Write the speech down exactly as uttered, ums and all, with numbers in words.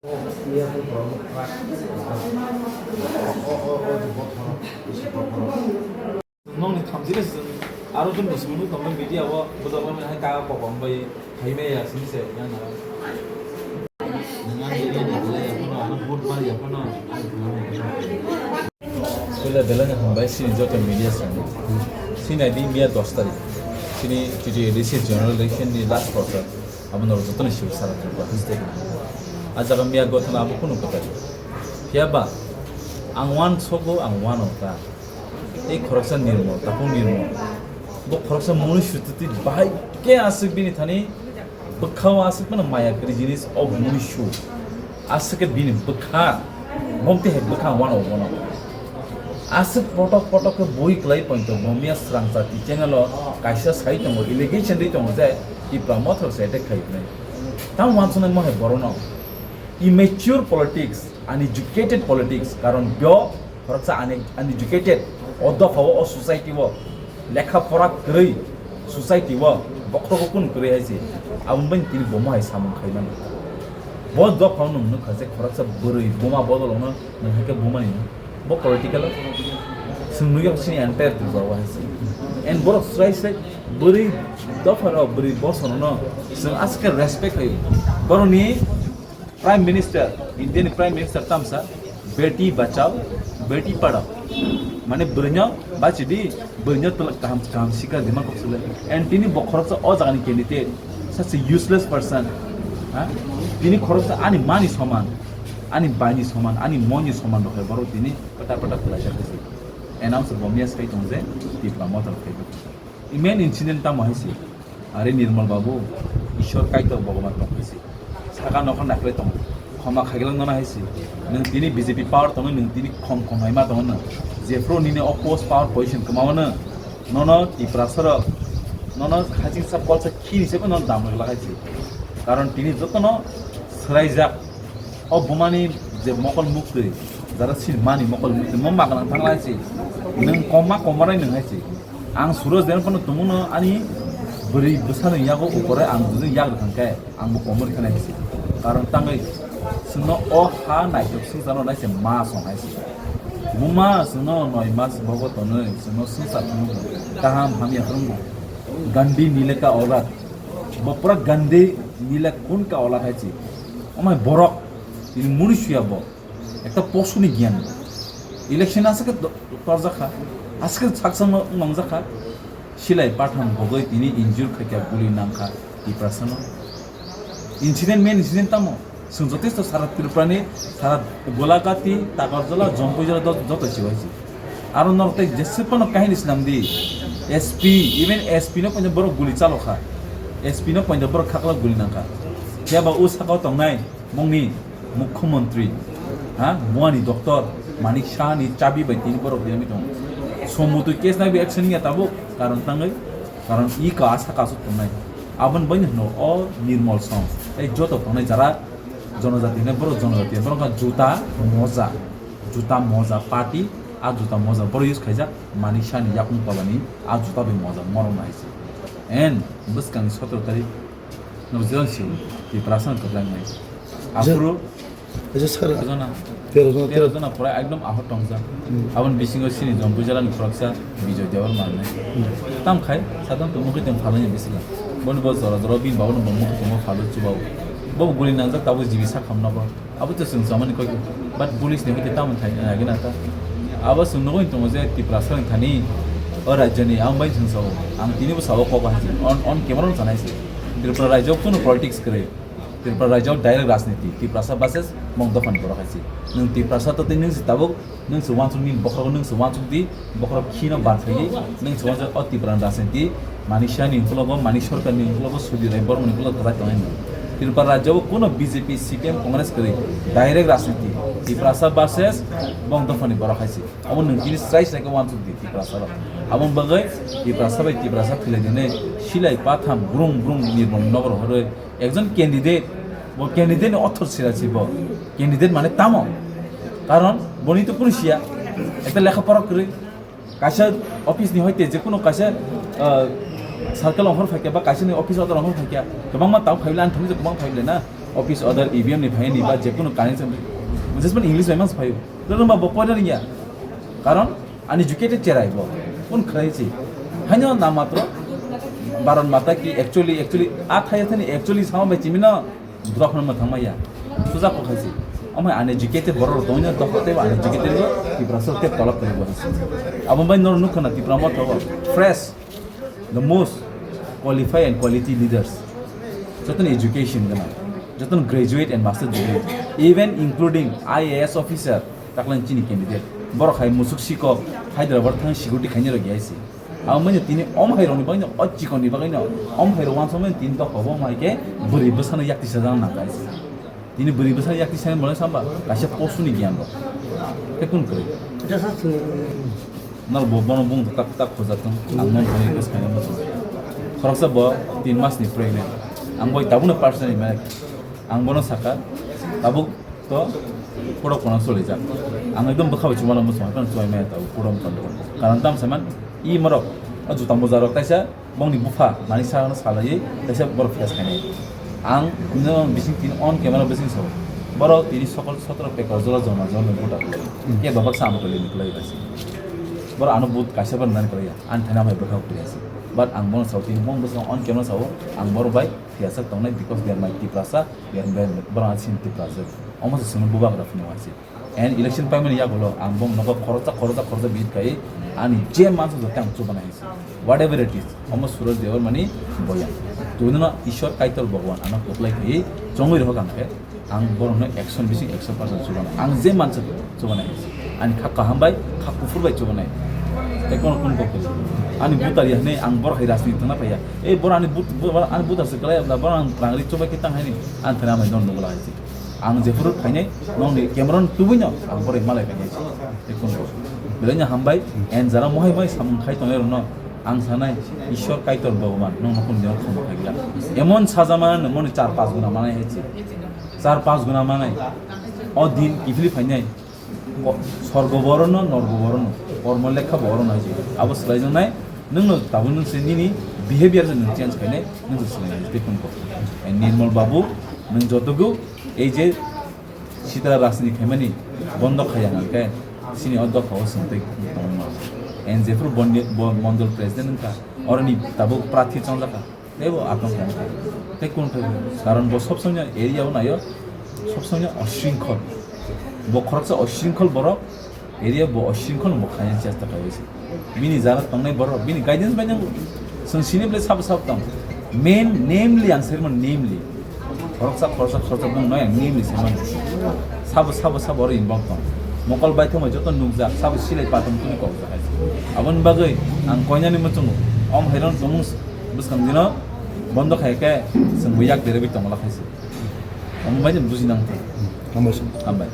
Nokni thamchi ni chwng aro chwng ni simi tongma media o bwdok rok hai ka kok bai hai maya sini se yang na. Sila belai no hambai sini joto media song. Sini di mia dos tarik. Sini T T A D C general election ni last quarter. Abo norok joto ni sibuk sara Tripura hwnwi tei. A jaga mia gothono abo kunu kwtal. Phiya ba ang wan sogo ang wan ota. Tei khoroksa nirmo, tapung nirmo. Bo khoroksa muni sututi bahai ke aswk bini thani bwkhao aswk mano maya kwrwi jinis o muni su. Aswk khe bini bwkha, bomti hai bwkha wano wano. Aswk potok potok khe bui kwlai pointo bomya srang chati channel o kaisa sai tongo, allegation ri tongo je Tipra Motha se attack khai hwnwi. Tamo wansuknai mo hai borokno. Immature politics, uneducated politics, karon bo khoroksa une-, uneducated, o dopha o, o society o lekha pora kwrwi society o bokhorogo kunu kwrwi hai se, aboni bai tini bomo hai samung khai mano. Bo dopha o nwng nukha je khoroksa bwrwi buma bodol ono nwng hai khe bumani no. Bo political o chwng nukya sini entire Tripura o hai se. And borok srai srai bwrwi dopha rok bwrwi bosono no chwng aswk khe respect khai borokni Prime Minister, Indian Prime Minister tamsa, "Beti bachao, beti padhao." Mane bwrwino bachidi, bwrwino twlak kaham kaham sikha dima kok sile. And tini bokhoroksa o jagani candidate, such a useless person. Ha? Tini khoroksa ani mani soman, ani baini soman, ani moni soman rokhe borok tini pata pata khwlaisa khasi. Announce bomya sai tong je, Tipra Motha khai. Main incident tamo hai se. Are Nirmal Babu, Ishwar Kaitor Bhagwan tong hai se. Saka nokha naikhlai tongo. Khoma khaiglak nono hai se. Nwng tini B J P power tongo, nwng tini khom khom hai ma tongo nwng. Jephru nini o post power position kwmao no. Nono Tiprasa rok, nono haching sa kolsa khini se nono dam rwglak hai se. Karon tini jotono swraijak. O bumani je mokol muktwi, jara sin mani mokol muktwi, mo magwlang thanglai si. Nwng komma komma rai nwng hai si. Ang suro jen phano tongmano ani bwrwi bwsano yago upore ang bujui yak rwkha khe ang bo komor khe nai si. Karon tangwi chwngno o ha naithok swngcharno nai se ma song hai si. Buma chwngno noi mas bogo tonwi chwngno swngchar phano kaham hamya phano Gandhi nileka orat. Bo pura Gandhi nilek kun ka ola khai chi. Omai borok, tini muni suya bo. Ekta posu ni giyan. Election aswk khe do-, torjak kha. Aswk khe saksa no mangjak kha. Silai patham bogoi tini injure khai kha, guli nang kha. Tiprasa no. Incident, main incident tamo. Chwng jotesto sara Tripura ni sara Golagati, Takarjala, Jampuijala do-, joto sibai si. Aro norok tei jese phano kahini swnam di. S P, even S P no pointa borok guli chalo kha. S P no pointa borok khakla guli nang kha. Phiya ba o saka o tongnai mungni Mukhyamantri, ha, buani doctor Manik Saha ni chabi bai tini borok riyami tongo. Somutwi case nai bi action ya tabuk, karon tangwi, karon i ka asa kasu tongnai. Aboni bai no hino o Nirmal Song. Tei joto tongnai jara Jonojati hinwi borok jonojati, borok wngkha juta moja, juta moja party, a juta moja borok use khaijak Manik Saha ni yakung tola ni a juta bai moja morok nai se. En bwskang ni sotoro tarik no jang si Tiprasa no kwblang nai. Aphuru kaisa sara tero jona, tero jona, tero tero jona pura ekdom ahor tongjak. Hmm. Aboni bisingo sini Jampuijala ni khoroksa Bijoy Debbarma hinwi. Hmm. Tam khai sadon tongmung khe tong phalwi ni bisila. Boni bo jora jora bini babano bo mukhe tongma phalwi chubao. Bo guli nangjak tabuk jibi sakham nogo. Abo to chwng samani kok. But police ni hoite tamo thai nai gina ta. Abo chwng nugwi tongo je Tiprasa ni thani o rajya ni ang bai chwng sao. Ang tini bo sao kok hai on, on camera no sanai se. Tripura rajya kuno politics kwrwi. Tripura rajya direct rajniti. Tiprasa versus mong dophani borok hai se. Nwng Tiprasa to tei nwng se tabuk Nwng se uansuk nini bokhorogo nwng se uansuk di, bokhorok khino ban phaiwi, nwng se uansuk o Tipra ni rajniti, Manik Saha ni ukologo, Manik Sarkar ni ukologo, Sudhir Rai Borma ni ukologo kwchak tongnai nwng. Tripura rajya o kuno B J P, C P M, Congress kwrwi, direct rajniti, Tiprasa versus bong dophani borok hai se. Abo nwng tini srai srai khe uansuk di Tiprasa rok. Aboni bagwi Tiprasa bai Tiprasa thwilai dinai, silai patham brung brung ni bong nokro horwi, Ekjon candidate, bo candidate ni othor sira si bo. Candidate mane tamo? Karon boni to kunu siya. Ekta lekha pora kwrwi. Kaisa office ni hoite je kuno kaisa, ah, circle ongkhor phaikya ba kaisa ni office order ongkhor phaikya. Kwbangma tamo phaibile, ang thangwi kwbang phaibile na. Office order, E V M ni phaini ba je kunu kaisa, just man English bai mas phaio. Rwrwng ba bo poina ringya. Karon uneducated cherai bo. Kun khlai si. Haino na matro Bharat Mata ki actually, actually, a thaya thani actually sama bai chimino drop na thangma ya. Suja ko khaisi. Amai uneducated borok rok tongna dokhok tei uneducated bo Tiprasa tep tolap tei bo. Abo bai nor nukha na Tipra Motha bo fresh, the most qualified and quality leaders. Jotono education gwnang, jotono graduate and master degree, even including I A S officer, taklan chini candidate. Borok hai musuk sikok, Hyderabad thang security khaini rok yaisi. Abo manya tini om hai rokni bagwi no, o chikon ni bagwi no, om hai rok wansok manya tini dokhok bo mai khe bwrwi bwsano yakti sajak nang kaisi. Tini bwrwi bwsa yakti sani bolai samba kaisa post ni giyan rok. Tei kun kwrwi. Nal bo bono bung tak tak khojak tong. Ang non thani bwskang mo. Khoroksa bo tin mas ni pregnant. Ang boi tabuk no personally mai. Ang bono saka tabuk to pura kono choli jak. Ang ekdom bwkha bai chuma no bwsong kan choi mai tabuk pura kan. Karon tam saman i morok o juta moja rok taisa Bongni bupha nani sakno salaiwi kaisa borok phiyas khainai. Ang no bising tini on camera bising sao. Borok tini sokol sotro pekar jora joma joma ni buta. Ke babak sa amtoli ni kulai basi. Borok ano but kaisa ban nani kulai ya. An thana bai bwkha kulai asi. But ang bono sao tini bong bwsang on camera sao. Ang borok bai phiyas tongnai because they are my Tiprasa, they are my borok ang sin Tiprasa. Omo se sunu bubak rok phunuk asi. And election paimani yagulo ang bong nogo khoroksa khoroksa khoroksa bihit kai ani je mansa jote ang chubana hai se. Whatever it is, omo Suraj Debbarmani boya. Tuino Ishwar Kaitor Bhagwan ano koklai kai chongwi rohok ang khe ang borokno action bising action percent chubana. Ang je mansa chubana hai se. Ani kha kaham bai kha kufur bai chubana. Tei kono kun kok ani butar ya ne ang borok hai rajniti thangna paiya. Ei borok ani but borok ani butar se kalai abla borok ang rangri chubai khe tang hai ni ang thana mai don nugula hai se. Ang jephuru khainai nongni camera no tubui no ang borok malai khainai. Ekun ko. Belai no hambai and jara mohai mohai samung khai tongnai rokno ang sanai Ishwar Kaitor Bhagwan nongno kun dinar khoma khai gila. Emon sajama no moni char pas guna manai hai se. Char pas guna manai. O din kiphili phainai. Ko-, sorgo borono, norgo borono, kormo lekha borono hai se. Abo swlaijaknai, nwngno tabuk nwng se nini behavior se nwng change khainai, nwng se swlainai, tei phunukgo. Eh, Nirmal Babu, nwng jotogo ei je sitra rajniti khaimani bondo khaiya hwnkhe, chini o dopha o swng tei tongma. And jephuru bondi-, bo-, mondol president wngkha, oroni tabuk prathi chongjak kha. Teibo atong kha. Tei kun khe karon bo sob somoi area o naio, sob somoi osringkhol. Bo khoroksa osringkhol borok, area bo osringkhol bo khaina chesta khlai se. Bini jara tongnai borok, bini guidance bai nang chwng sini bwle sabo sabo tong. Main namely ang sermon namely. Khoroksa khoroksa khoroksa bung noi ang namely sermon. Sabo sabo sabo oro involve tong. Mokol bai thangbai joto nukjak, sabo silai patung tuni kok jak hai. Aboni bagwi ang koinani muchungo om hairon tongmung bwskang dino bondo khai khe chwng bo yak derwi tongla khai se. Omo bai buji nang thai. Hambai se. Hambai.